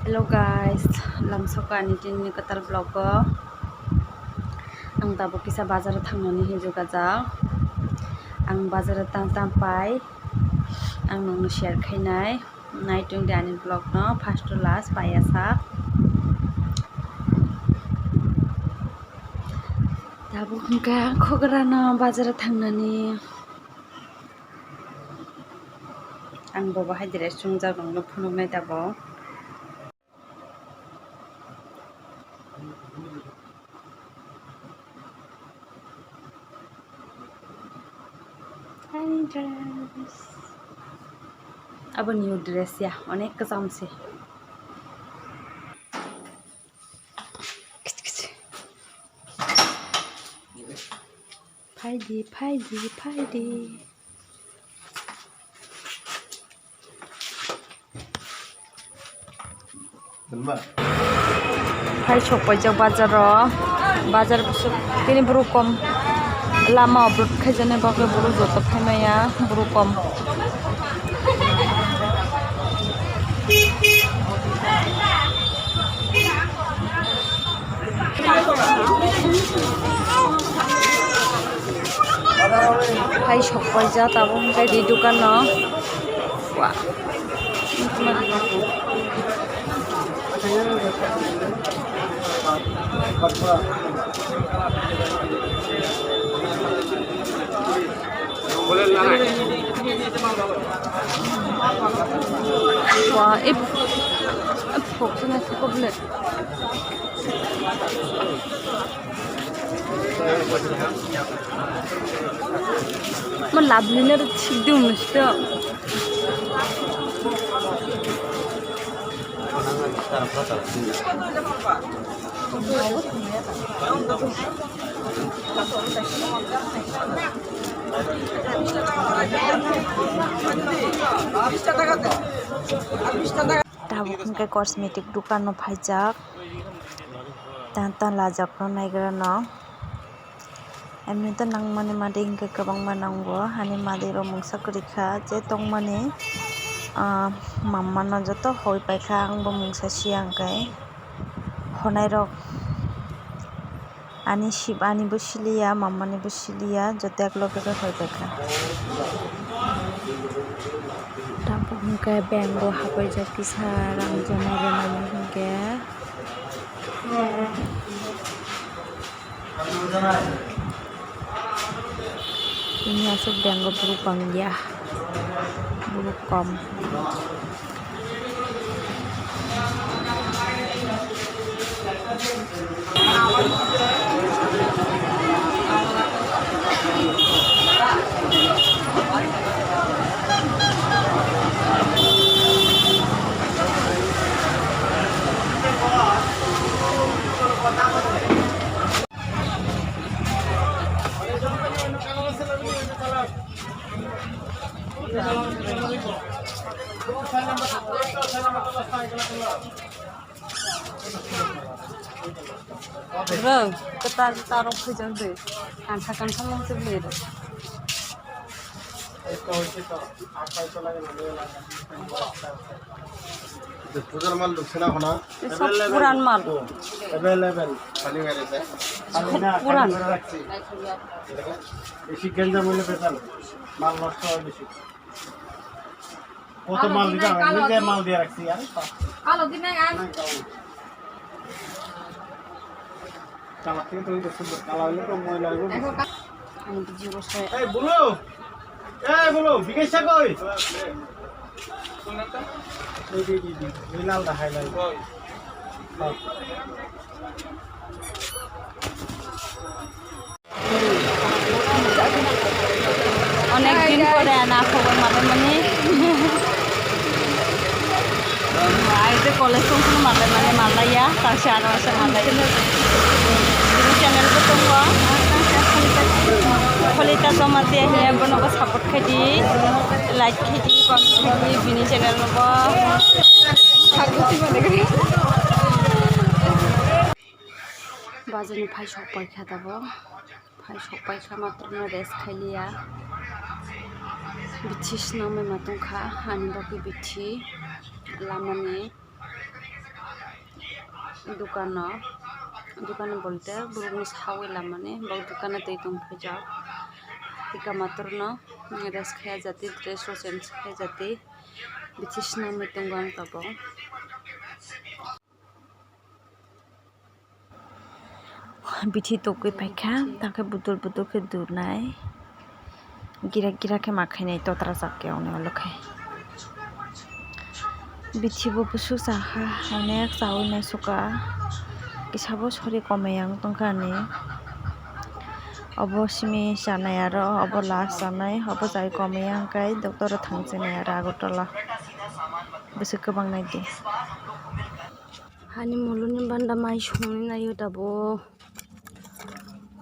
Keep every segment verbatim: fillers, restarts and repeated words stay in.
Hello guys, lamsoko ani tini kwtal vlog o. Ang tabuk kisa bazar o thangnani hinwi jugajak. Ang bazar o tang tang pai, ang nokno share khainai. Naitung di ani vlog no first to last paiya sak. Tabuk hwnkhe ang khograno bazar o thangnani. Ang bo bahai dress chungjak nokno phunuknai tabuk. Hi dress. Abo new dress ya, onek kwcham se. Phaidi, phaidi, phaidi. Phai sok paijak bazar o, bazar tini borok kom, lama obrot khaijani bagwi borok joto phaimaya borok kom. Phai sok paijak tabuk hwnkhe ri dukano. Wah. Wah, ip, ip, kok sana cukup le. Ma lablina ro thik de uno sito. Tabuk hwnkhe cosmetic dukan no phaijak. Tan tan lajakno naigrano. Emni to nangmani madi hwnkhe kwbangma nango. Ani madi rok mungsa kwrwi kha, je tongmani, ah, mamma no joto hoi paikha, ang bo mungsa siya hwnkhe. Honai rok ani sib-, ani bo siliya, mamma ni bo siliya, joto ek loge khe hoi paikha. Tabuk hwnkhe bank o hapaijak kisa rang joma rwmani hwnkhe. Ini aswk bank o borok bangya, borok kom. Bro, kwtal kwtal rok phaijak de. Kantha kantha mung tubli rok. Pujar mal dukse na hona? Sob puran mal. Available. Khali mere se. Sob puran. Besi genja mule betal. Mal nosto hoy besi. কত মাল দিবা? আমি যে মাল দিয়ে রাখছি, আর কালো দিন নাই আর। কালার থেকে তো ওই তো সুন্দর, কালার হলে তো ময়লা হইব। আমি তো জিজ্ঞেস করে এই বুলু, এই বুলু, বিকেশটা কই? এই, এই, এই, এই, এই লালটা, হাই লাল। হ্যাঁ। Onek din pore ana khobor malai mani. Ai je college tong phano malai mani, malai ya, ta se ano se malai. Bini channel bo tongo. Kholita Jamatia hiya, bono bo support khai di, like khai di, comment khai di, bini channel no bo. Bazar ni phai sok paikha tabuk. Phai sok paikha, matwrwino rest khailiya. Bithi swnamwi ma tongkha, ani bagwi bithi lamani. Dukano, dukano bolte borokno sawi lamani, bo dukano twi tongphijak. Tika matorno rest khaya jati, dress o change khaya jati, bithi swnamwi tongo ang tabuk. Bithi tokwi paikha, takhe budol budol khe durnai. Gira gira khe ma khainai totra chak ya oni ulo khai. Bithi bo busu chakha, onek chawi naisukha. Kisa bo sori komoi yang tongkha ani. Obo simi chanai aro, obo last chanai, obo chai komoi yang kai doctor o thang chinai aro Agartala. Bwswk kwbang nai di. Hani muluni banda mai songni naio tabuk.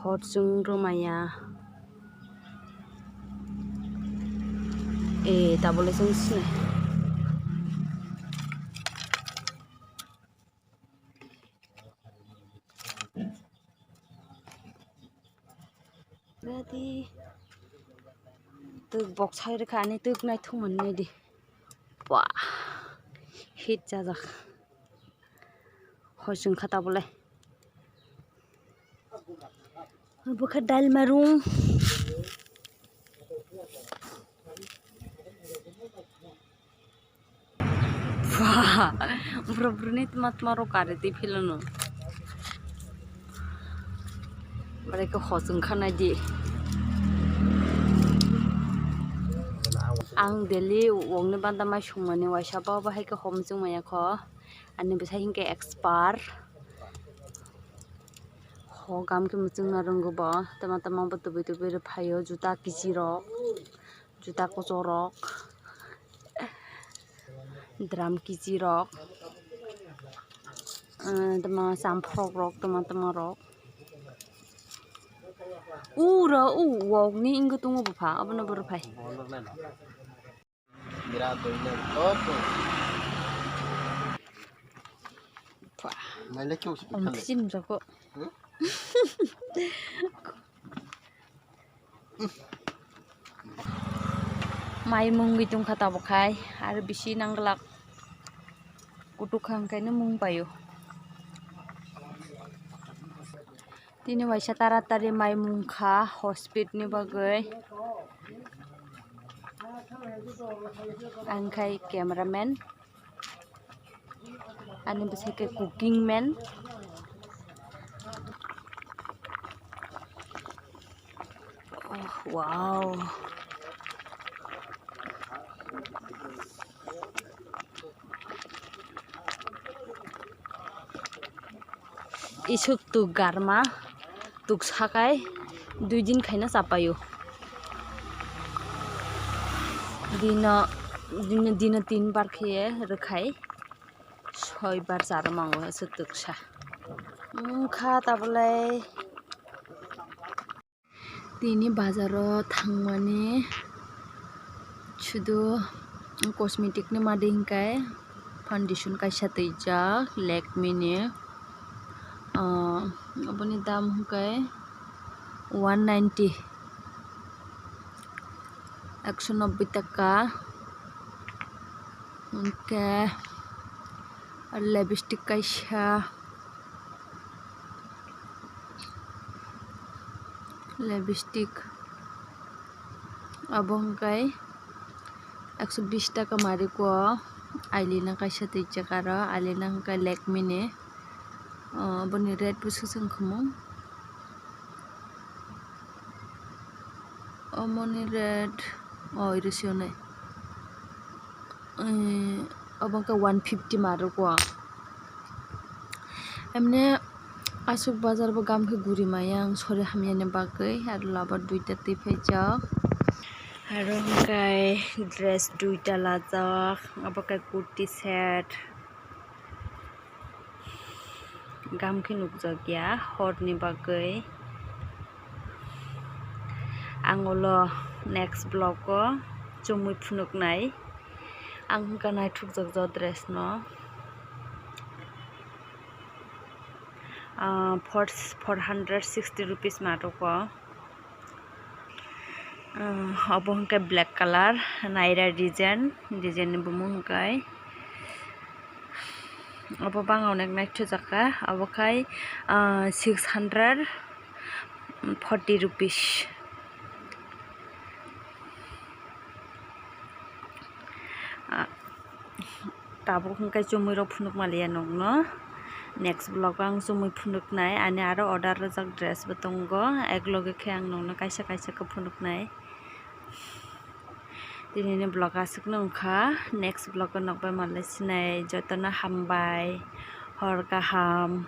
Hor chwng rwmaya. E, tabole chwng sinai. Ready. Twk bok sai rwkha ani twk naithok manwi di. Wah. Hit jajak. Hoi chwng kha tabole. Bo khe dail marung. Bwrok bwrwini tma tma rok kari twi philano. Bare khe hosong kha nai di. Ang daily wngni banda mai songmani waisa bo, bo hai khe hom chwng maya kho. Ani bwsai hinkhe expert. Ho gam khe muchungna rwngo bo. Tama tama bo tubui tubui rw phaio, juta kichi rok, juta kochor rok, drum kichi rok, ah, tama champhorok rok, tama tama rok. Uro u wok ni wngwi tongo bupha, obono bo rw phai. Bira doi na to. Pha. Naile kyo si. Om kale. Chini joko. Hmm? Mai mungwi tongkha tabuk khai, aro bisi nangglak. Kutuk kha hwnkhe no mung paio. Tini waisa taratari mai mungkha hospital ni bagwi. Ang khai cameraman. Ani bwsai khe cooking man. Oh, wow. Isuk tuk garma, tuk sakai, dui din khaina chapaio. Dino, dino, dino tin bar khe rwkhai, soi bar charwmango isuk tuksa. Wngkha tabulai. Tini bazaro thangmani sudu cosmetic ni madi hinkhe foundation kaisa twijak Lakme ni, ah, oboni dam hinkhe one ninety, ekso nobboi taka, hinkhe lipstick kaisa. Lipstick obo hwnkhe ekso bish taka mari kho. Eyeliner kaisa twijak aro, eyeliner hwnkhe Lakme ni, o, oboni rate bo swk swk wngkha mo. Omoni rate, o, iri se onai. Obo khe one fifty ma rwkho ang. Emne aswk bazar bo gam khe guri maya ang sori hamyani bagwi, aro lover duita twi phaijak. Aro hwnkhe dress duita lajak, obo khe kurti set. Gam khe nukjakya horni bagwi. Ang ulo next vlog o chumui phunuknai. Ang hwnkha naithokjak jo dress no. Ah, four, four hundred sixty rupees ma rwkho. Ah, obo hwnkhe black colour, naira design, design ni bumung hwnkhe Obo bang onek naithok jaka, obo khai, ah, six hundred forty rupees. Ah, tabuk hwnkhe chumui rok phunuk maliya nokno. Next vlog o ang chumui phunuknai, ani aro order rwjak dress bo tongo, ek loge khe ang nokno kaisa kaisa khe phunuknai. Tinini vlog aswkno wngkha, next vlog o nokbar manlai sinai, jotono hambai, hor kaham.